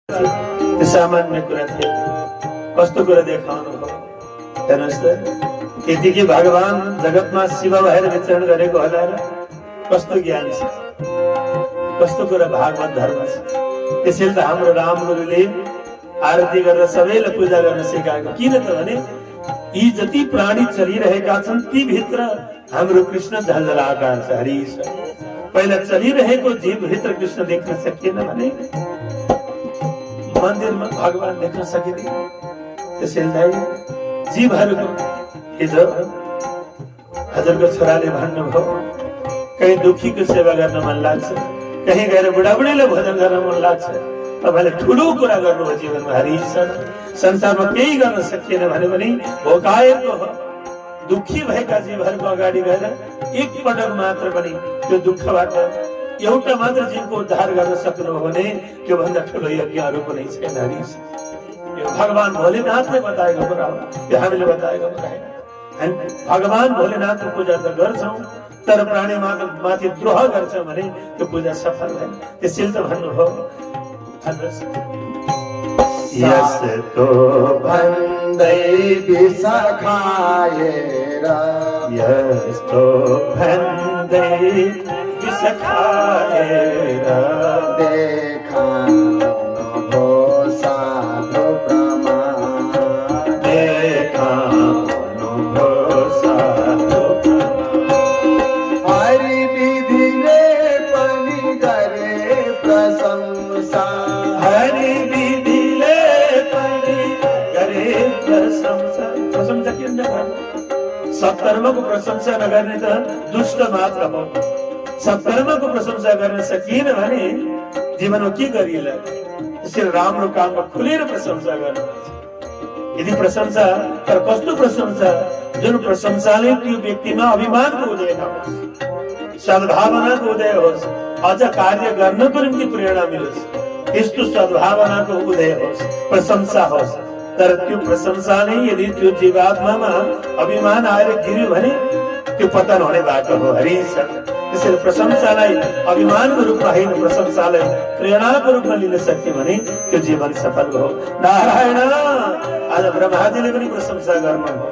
त्यो सामान्य कुरा थियो। कस्तो कुरा देखाउनु भयो हेर्नुहोस् त, यतिकै भगवान जगतमा शिव भएर विचरण गरेको होला र कस्तो ज्ञान छ, कस्तो कुरा भागवत धर्म छ। त्यसैले त हाम्रो राम गुरुले आरती गरेर सबैलाई पूजा गर्न सिकाएको। किन त भने यी जति प्राणी चलिरहेका छन् ती भित्र हाम्रो कृष्ण झलझलाकार छ। हरि पहिला चलिरहेको जीव भित्र कृष्ण देख्न सकिएन भने मन्दिरमा भगवान देख्न सकिँदैन। त्यसैले जीवहरूको हिजो हजुरको छोराले भन्नुभयो कहीँ दुखीको सेवा गर्न मन लाग्छ, कहीँ गएर बुढाबुढीलाई भोजन गर्न मन लाग्छ। तपाईँले ठुलो कुरा गर्नुभयो जीवनमा। हरि संसारमा केही गर्न सकिएन भने पनि भोकाएको हो। दुखी भएका जीवहरूको अगाडि गएर एक पटक मात्र पनि त्यो दुःखबाट एउटा मात्र जीवको उद्धार गर्न सक्नुभयो भने त्यो भन्दा ठुलो यज्ञहरू कुनै छैन। हरि यो भगवान भोलेनाथले बताएको कुरा हो, यो हामीले बताएको कुरा होइन। भगवान भोलेनाथको पूजा त गर्छौँ तर प्राणी माथि द्रोह गर्छौँ भने त्यो पूजा सफल भएन। त्यसैले त भन्नुभयो यस्तो भन्दै विष खाएर, यस्तो भन्दै विष खाएर देखाउनुभयो साधु प्रमाण, देखाउनुभयो साधु प्रमाण। हरि विधिले पनि गरे प्रशंसा, हरि विधिले पनि गरे प्रशंसा। प्रशंसा किन नगर्नु? सत्कर्मको प्रशंसा नगर्ने त दुष्ट मात्र हो। सत्कर्मको प्रशंसा गर्न सकिएन भने जीवनमा के गरिएला? त्यसैले राम्रो काममा खुलेर प्रशंसा गर्नुपर्छ। यदि प्रशंसा, तर कस्तो प्रशंसा? जुन प्रशंसाले त्यो व्यक्तिमा अभिमानको उदय नहोस्, सद्भावनाको उदय होस्, अझ कार्य गर्नको निम्ति प्रेरणा मिलोस्, त्यस्तो सद्भावनाको उदय होस्, प्रशंसा होस्। तर त्यो प्रशंसाले यदि त्यो जीवात्मामा अभिमान आएर गिर्यो भने त्यो पतन हुने बाटो हो। हरि त्यसैले प्रशंसालाई अभिमानको रूपमा होइन, प्रशंसालाई प्रेरणाको रूपमा लिन सक्यो भने त्यो जीवन सफल हो। नारायण आज ब्रह्माजीले पनि प्रशंसा गर्नुभयो,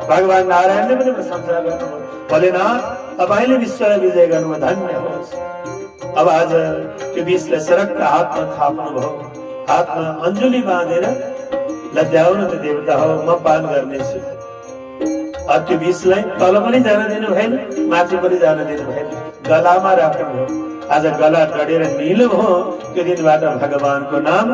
भगवान नारायणले पनि प्रशंसा गर्नुभयो। भोलेनाथ तपाईँले विश्वलाई विजय गर्नुभयो, धन्य होस्। अब आज त्यो विषलाई सरक्क हातमा थाप्नुभयो, हातमा अञ्जुली बाँधेर लज्जाउनु त देवता हो, म पान गर्नेछु। त्यो विषलाई तल पनि जान दिनु भएन, माथि पनि जान दिनु भएन, गलामा राख्नुभयो। आज गला डढेर निलो भयो। त्यो दिनबाट भगवानको नाम